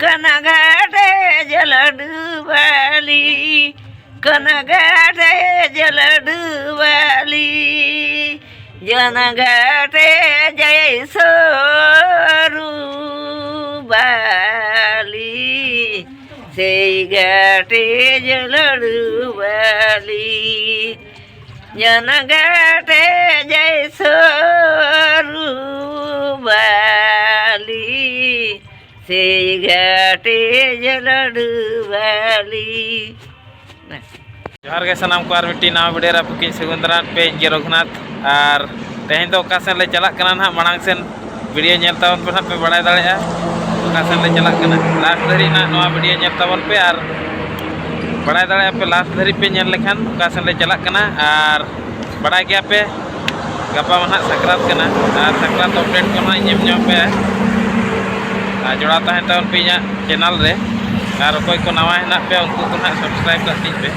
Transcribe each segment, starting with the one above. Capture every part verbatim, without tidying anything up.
ᱠᱟᱱᱟ ᱜᱷᱟᱴᱮ ᱡᱮ ᱞᱟᱹᱰᱩ ᱵᱟᱹᱞᱤ, ᱠᱟᱱᱟ ᱜᱷᱟᱴᱮ ᱡᱮ ᱞᱟᱹᱰᱩ ᱵᱟᱹᱞᱤ, ᱡᱟᱱᱟ ᱜᱷᱟᱴᱮ ᱡᱮ ᱥᱚᱨᱩ ᱵᱟᱹᱞᱤ, ᱥᱮᱭ ᱜᱷᱟᱴᱮ ᱡᱮ ᱞᱟᱹᱰᱩ ᱵᱟᱹᱞᱤ, ᱡᱟᱱᱟ ᱜᱷᱟᱴᱮ ᱡᱮ ᱥᱚᱨᱩ ᱵᱟᱹᱞᱤ, ᱥᱮᱭ ᱜᱷᱟᱴᱮ ᱡᱮ ᱞᱟᱹᱰᱩ ᱵᱟᱹᱞᱤ᱾ ᱡᱚᱦᱟᱨ ᱜᱮ ᱥᱟᱱᱟᱢ ᱠᱚ, ᱟᱨ ᱢᱤᱫᱴᱤᱡ ᱱᱟᱣᱟ video ᱨᱮ ᱟᱯᱮ ᱠᱚᱧ ᱥᱟᱹᱜᱩᱱ ᱫᱟᱨᱟᱢ ᱯᱮ, ᱤᱧ ᱜᱮ ᱨᱚᱜᱷᱩᱱᱟᱛᱷ᱾ ᱟᱨ ᱛᱮᱦᱮᱧ ᱫᱚ ᱚᱠᱟ ᱥᱮᱱ ᱞᱮ ᱪᱟᱞᱟᱜ ᱠᱟᱱᱟ ᱱᱟᱦᱟᱜ, ᱢᱟᱲᱟᱝ ᱥᱮᱱ video ᱧᱮᱞ ᱛᱟᱵᱚᱱ ᱯᱮ ᱱᱟᱦᱟᱜ, ᱯᱮ ᱵᱟᱲᱟᱭ ᱫᱟᱲᱮᱭᱟᱜᱼᱟ ᱚᱠᱟ ᱥᱮᱱ ᱞᱮ ᱪᱟᱞᱟᱜ ᱠᱟᱱᱟ᱾ Last ᱫᱷᱟᱹᱨᱤᱡ ᱱᱟᱦᱟᱜ ᱱᱚᱣᱟ video ᱧᱮᱞ ᱛᱟᱵᱚᱱ ᱯᱮ, ᱟᱨ ᱵᱟᱲᱟᱭ ᱫᱟᱲᱮᱭᱟᱜᱼᱟ ᱯᱮ, last ᱫᱷᱟᱹᱨᱤᱡ ᱯᱮ ᱧᱮᱞ ᱞᱮᱠᱷᱟᱱ ᱚᱠᱟ ᱥᱮᱱ ᱞᱮ ᱪᱟᱞᱟᱜ ᱠᱟᱱᱟ᱾ ᱟᱨ ᱵᱟᱲᱟᱭ ᱜᱮᱭᱟ ᱯᱮ, ᱜᱟᱯᱟ ᱢᱟ ᱱᱟᱦᱟᱜ ᱥᱟᱠᱨᱟᱛ ᱠᱟᱱᱟ, ᱟᱨ ᱥᱟᱠᱨᱟᱛ update ᱠᱚ ᱱᱟᱦᱟᱜ ᱤᱧ ᱮᱢ ᱧᱚᱜ ᱯᱮᱭᱟ᱾ ᱟᱨ ᱡᱚᱲᱟᱣ ᱛᱟᱦᱮᱱ ᱛᱟᱵᱚᱱ ᱯᱮ ᱤᱧᱟᱹᱜ channel ᱨᱮ, ᱟᱨ ᱚᱠᱚᱭ ᱠᱚ ᱱᱟᱣᱟ ᱦᱮᱱᱟᱜ ᱯᱮᱭᱟ, ᱩᱱᱠᱩ ᱠᱚ ᱱᱟᱦᱟᱜ subscribe ᱠᱟᱜ ᱛᱤᱧ ᱯᱮ᱾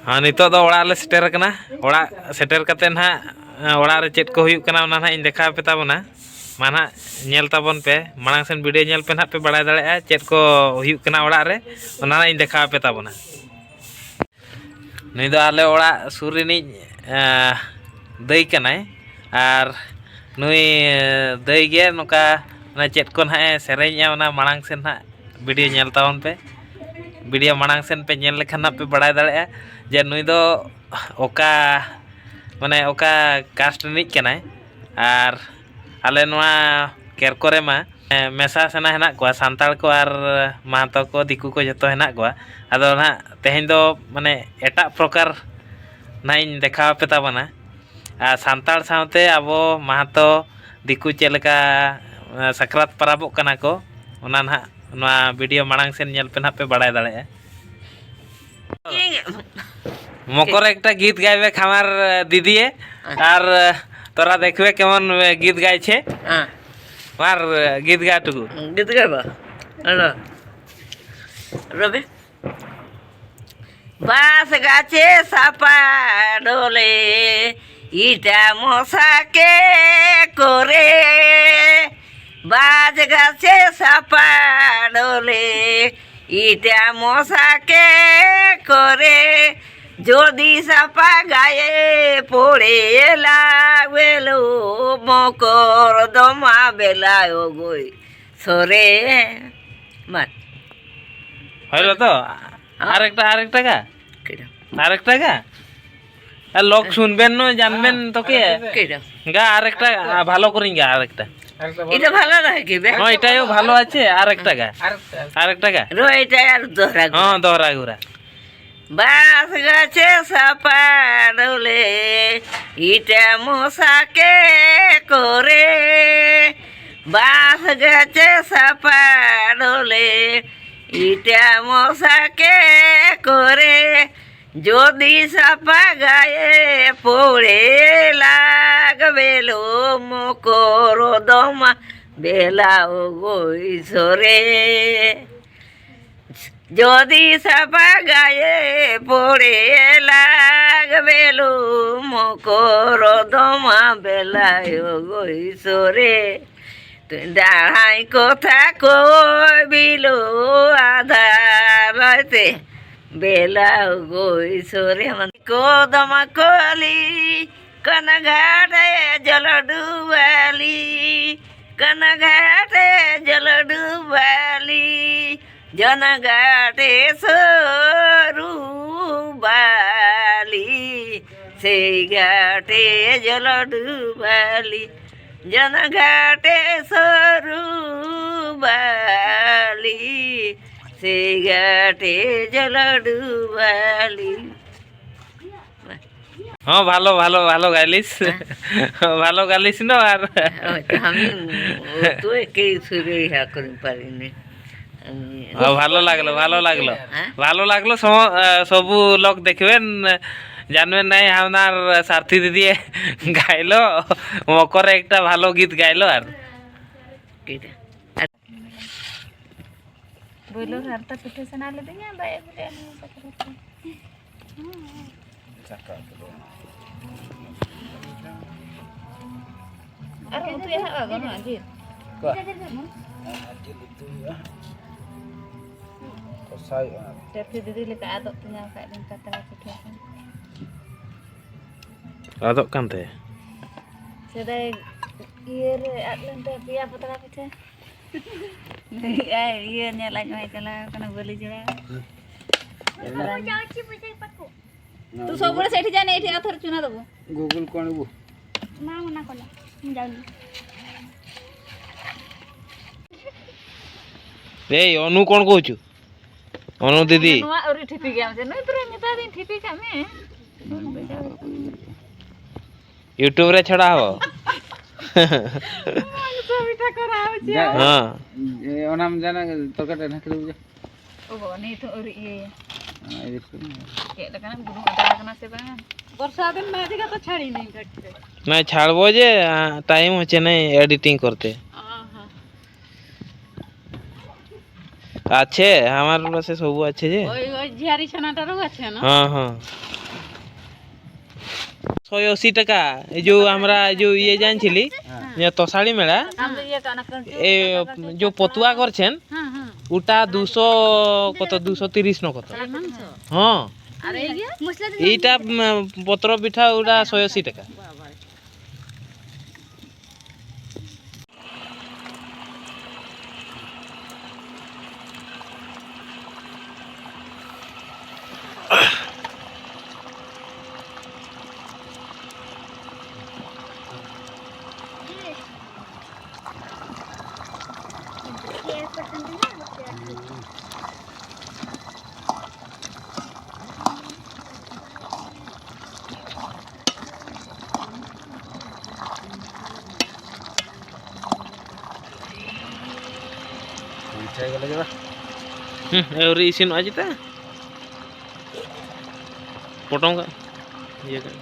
ᱦᱮᱸ, ᱱᱤᱛᱚᱜ ᱫᱚ ᱚᱲᱟᱜ ᱞᱮ ᱥᱮᱴᱮᱨ ᱟᱠᱟᱱᱟ᱾ ᱚᱲᱟᱜ ᱥᱮᱴᱮᱨ ᱠᱟᱛᱮ ᱱᱟᱦᱟᱜ, ᱚᱲᱟᱜ ᱨᱮ ᱪᱮᱫ ᱠᱚ ᱦᱩᱭᱩᱜ ᱠᱟᱱᱟ, ᱚᱱᱟ ᱱᱟᱦᱟᱜ ᱤᱧ ᱫᱮᱠᱷᱟᱣ ᱟᱯᱮ ᱛᱟᱵᱚᱱᱟ᱾ ᱢᱟ ᱱᱟᱦᱟᱜ ᱧᱮᱞ ᱛᱟᱵᱚᱱ ᱯᱮ, ᱢᱟᱲᱟᱝ ᱥᱮᱱ video ᱧᱮᱞ ᱯᱮ ᱱᱟᱦᱟᱜ, ᱯᱮ ᱵᱟᱲᱟᱭ ᱫᱟᱲᱮᱭᱟᱜᱼᱟ ᱪᱮᱫ ᱠᱚ ᱦᱩᱭᱩᱜ ᱠᱟᱱᱟ ᱚᱲᱟᱜ ᱨᱮ, ᱚᱱᱟ ᱱᱟᱦᱟᱜ ᱤᱧ ᱫᱮᱠᱷᱟᱣ ᱟᱯᱮ ᱛᱟᱵᱚᱱᱟ᱾ ᱱᱩᱭ ᱫᱚ ᱟᱞᱮ ᱚᱲᱟᱜ ᱥᱩᱨ ᱨᱤᱱᱤᱡ, ᱮᱸ, ᱫᱟᱹᱭ ᱠᱟᱱᱟᱭ, ᱟᱨ ᱱᱩᱭ, ᱮᱸ, ᱫᱟᱹᱭ ᱜᱮ ᱱᱚᱝᱠᱟ, ᱚᱱᱟ ᱪᱮᱫ ᱠᱚ ᱱᱟᱦᱟᱜ ᱮ ᱥᱮᱨᱮᱧᱮᱜᱼᱟ, ᱚᱱᱟ ᱢᱟᱲᱟᱝ ᱥᱮᱱ ᱱᱟᱦᱟᱜ video ᱧᱮᱞ ᱛᱟᱵᱚᱱ ᱯᱮ᱾ Video ᱢᱟᱲᱟᱝ ᱥᱮᱱ ᱯᱮ ᱧᱮᱞ ᱞᱮᱠᱷᱟᱱ ᱱᱟᱦᱟᱜ ᱯᱮ ᱵᱟᱲᱟᱭ ᱫᱟᱲᱮᱭᱟᱜᱼᱟ ᱡᱮ ᱱᱩᱭ ᱫᱚ ᱚᱠᱟ, ᱢᱟᱱᱮ ᱚᱠᱟ caste ᱨᱤᱱᱤᱡ ᱠᱟᱱᱟᱭ᱾ ᱟᱨ ᱟᱞᱮ ᱱᱚᱣᱟ ᱠᱮᱨᱠᱚᱨᱮ ᱢᱟ, ᱮ, ᱢᱮᱥᱟ ᱥᱮᱱᱟ ᱦᱮᱱᱟᱜ ᱠᱚᱣᱟ, ᱥᱟᱱᱛᱟᱲ ᱠᱚ ᱟᱨ ᱢᱟᱦᱟᱛᱚ ᱠᱚ, ᱫᱤᱠᱩ ᱠᱚ ᱡᱚᱛᱚ ᱦᱮᱱᱟᱜ ᱠᱚᱣᱟ᱾ ᱟᱫᱚ ᱱᱟᱦᱟᱜ ᱛᱮᱦᱮᱧ ᱫᱚ ᱢᱟᱱᱮ ᱮᱴᱟᱜ ᱯᱨᱚᱠᱟᱨ ᱱᱟᱦᱟᱜ ᱤᱧ ᱫᱮᱠᱷᱟᱣ ᱟᱯᱮ ᱛᱟᱵᱚᱱᱟ᱾ ᱟᱨ ᱥᱟᱱᱛᱟᱲ ᱥᱟᱶᱛᱮ ᱟᱵᱚ ᱢᱟᱦᱟᱛᱚ ᱫᱤᱠᱩ ᱪᱮᱫ ᱞᱮᱠᱟ, ᱮ, ᱥᱟᱠᱨᱟᱛ ᱯᱟᱨᱟᱵᱚᱜ ᱠᱟᱱᱟ ᱠᱚ, ᱚᱱᱟ ᱱᱟᱦᱟᱜ ᱱᱚᱣᱟ video ᱢᱟᱲᱟᱝ ᱥᱮᱱ ᱧᱮᱞ ᱯᱮ ᱱᱟᱦᱟᱜ, ᱯᱮ ᱵᱟᱲᱟᱭ ᱫᱟᱲᱮᱭᱟᱜᱼᱟ᱾ মকর একটা গীত গাইবে আমার দিদিয়ে, আর তোরা দেখবে কেমন গীত গাইছে। হ্যাঁ। আমার গীত গাটুকু। গীত গাইবা? হ্যালো। রবি? বাঁশ গাছে চাপা ডোলে, ইটা মশা কে করে। বাঁশ গাছে চাপা ডোলে, ইটা মশা কে করে। যদি চাপা গায়ে পড়ে, লাগবে লো মকর দমা বেলায় গই সরে। বাস। হইল তো? আরেকটা, আরেকটা গা? কেডা? আরেকটা গা? আর লোক শুনবেন না, জানবেন তো কে? কেডা? গা আরেকটা, আ, ভালো করিন গা আরেকটা। এটা ভালো লাগে কি বে? হ্যাঁ, এটাও ভালো আছে, আরেকটা গা। আরেকটা গা। রো, এটা আর দোহরা গো। হ্যাঁ, দোহরা ঘুরা। বাঁশ গাছে চাপা ডোলে, ইটা মশা কে করে। বাঁশ গাছে চাপা ডোলে, ইটা মশা কে করে। যদি চাপা গায়ে পড়ে, লাগবে লো মকর দমা বেলায় গই সরে। যদি চাপা গায়ে পড়ে, লাগবে লো মকর দমা বেলায় গই সরে। তুই দাঁড়াই কথা কইবিলো আধার রাইতে বেলায় গই সরে। মানে কদমা কলি, কোন ঘাটে জল ডুবালি, কোন ঘাটে জল ডুবালি, জন ঘাটে সরু বালি, সেই ঘাটে জল ডুবালি, জন ঘাটে সরু বালি, সেই ঘাটে জল ডুবালি। হ্যাঁ, ভালো, ভালো, ভালো গাইলিস। ভালো গাইলিস না আর। ওই তো আমি, ও তো একই সুরে ইয়া করে পারিনি। আমি হ্যাঁ, ভালো লাগলো, ভালো লাগলো। হ্যাঁ? ভালো লাগলো। সম-, আহ, সবু লোক দেখবেন, জানবেন নাই আপনার সারথি দিদি গাইলো, মকরে একটা ভালো গীত গাইলো আর। কেডা? বইলো সারথা পিঠে সানা লেদিঙা, বাই বলে আমি বকরে। ᱫᱟᱠᱟ ᱩᱛᱩ ᱫᱚ ᱟᱨ ᱩᱛᱩ ᱮᱦᱚᱵ ᱟᱵᱚᱱ ᱦᱟᱸᱜ ᱡᱤᱞ᱾ ᱠᱚ᱾ ᱟᱨ ᱡᱤᱞ ᱩᱛᱩ ᱦᱩᱭᱩᱜᱼᱟ᱾ ᱠᱚᱥᱟᱭᱚᱜᱼᱟ᱾ ᱪᱟᱹᱴᱷᱤ ᱫᱤᱫᱤ ᱞᱮᱠᱟ ᱟᱫᱚᱜ ᱛᱤᱧᱟ ᱵᱟᱠᱷᱟᱡ ᱫᱚᱧ ᱯᱟᱛᱲᱟ ᱯᱤᱴᱷᱟᱹ ᱠᱚ᱾ ᱟᱫᱚᱜ ᱠᱟᱱ ᱛᱟᱭᱟ᱾ ᱥᱮᱫᱟᱭ ᱤᱭᱟᱹ ᱨᱮ ᱟᱫ ᱞᱮᱱ ᱛᱟᱭᱟ ᱯᱮᱭᱟ ᱯᱟᱛᱲᱟ ᱯᱤᱴᱷᱟᱹ᱾ ᱞᱟᱹᱭᱮᱜᱼᱟᱭ ᱤᱭᱟᱹ ᱧᱮᱞ ᱟᱡ ᱢᱟᱭ ᱪᱟᱞᱟᱣ ᱠᱟᱱᱟ ᱵᱟᱹᱞᱤ ᱡᱚᱲᱟ᱾ ᱦᱩᱸ᱾ ᱛᱩ ᱥᱚᱵ ᱵᱚᱲᱮ ᱥᱮ ᱮᱴᱷᱤ ᱡᱟᱱᱮ ᱮᱴᱷᱤ ᱟᱛᱷᱚᱨ ᱪᱩᱱᱟ ᱫᱚᱵᱚ᱾ Google ᱠᱚ ᱟᱬᱜᱚ᱾ ᱢᱟ ᱚᱱᱟ ᱠᱚ ᱞᱟ᱾ ᱡᱟᱣ᱾ ᱮᱭ, ᱚᱱᱩ ᱠᱚᱬ ᱠᱚ ᱦᱚᱪᱚ? ᱚᱱᱩ ᱫᱤᱫᱤ᱾ ᱱᱚᱣᱟ ᱟᱹᱣᱨᱤ ᱴᱷᱤᱯᱤ ᱜᱮᱭᱟ᱾ ᱱᱩᱭ ᱯᱩᱨᱟᱹ ᱢᱮᱛᱟ ᱫᱤᱧ ᱴᱷᱤᱯᱤ ᱠᱟᱜ ᱢᱮ᱾ YouTube ᱨᱮ ᱪᱷᱟᱲᱟ ᱦᱚ᱾ ᱢᱟᱝᱥᱚ ᱯᱤᱴᱷᱟᱹ ᱠᱚᱨᱟᱣ ᱦᱚᱪᱚ᱾ ᱡᱟ-, ᱦᱮᱸ᱾ ᱮ, ᱚᱱᱟᱢ ᱡᱟᱱᱟ ᱛᱚᱨᱠᱟᱨᱤ ᱨᱮ ᱱᱟᱠᱷᱞᱤ ᱵᱩᱡᱷᱟᱹ᱾ ᱚ ᱵᱟᱵᱟ, ᱱᱤᱛ ᱦᱚᱸ ᱟᱹᱣᱨᱤ ᱤᱭᱟᱹᱭᱟ᱾ ᱦᱮᱸ, ᱤᱭᱟᱹ ᱠᱚ᱾ ᱪᱮᱫ ᱞᱮᱠᱟᱱᱟᱜ ᱵᱩᱞᱩᱝ ᱟᱫᱟ ᱠᱟᱱᱟ ᱥᱮ ᱵᱟᱝ? ᱵᱚᱨᱥᱟ ᱫᱤᱱ ᱢᱟ ᱟᱹᱰᱤ ᱜᱟᱱ ᱫᱚ ᱪᱷᱟᱲᱤ ᱱᱟᱹᱧ ᱠᱟᱹᱴᱤᱡ ᱠᱟᱹᱴᱤᱡ᱾ ᱱᱚᱜᱼᱚᱭ ᱪᱷᱟᱲᱵᱚ ᱡᱮ, ᱟ, time ᱦᱚᱪᱮ ᱱᱟᱹᱭ editing ᱠᱚᱨᱛᱮ᱾ ᱚ ᱦᱚᱸ᱾ अच्छे, हमारे पास सब अच्छे जे। ওই, ওই ঝিয়ারি ছানাটারও আছে না? हाँ, हाँ। ছয় আশি টাকা, এই যে আমরা এই যে ইয়ে জানছিলি, হ্যাঁ। যে তসাড়ি মেলা, আমরা ইয়ে কানা কান এই যে পতুয়া করছেন, হ্যাঁ, হ্যাঁ। ওটা দুশো কত, দুশো তিরিশ না কত? হ্যাঁ। আর এই যে এইটা, উম, পত্র পিঠা, ওটা ছয় আশি টাকা। বাবা। ᱦᱩᱸ, ᱟᱹᱣᱨᱤ ᱤᱥᱤᱱᱚᱜᱼᱟ ᱪᱮᱛᱟ? ᱯᱚᱴᱚᱢ ᱠᱟᱜ, ᱤᱭᱟᱹ ᱠᱟᱜ᱾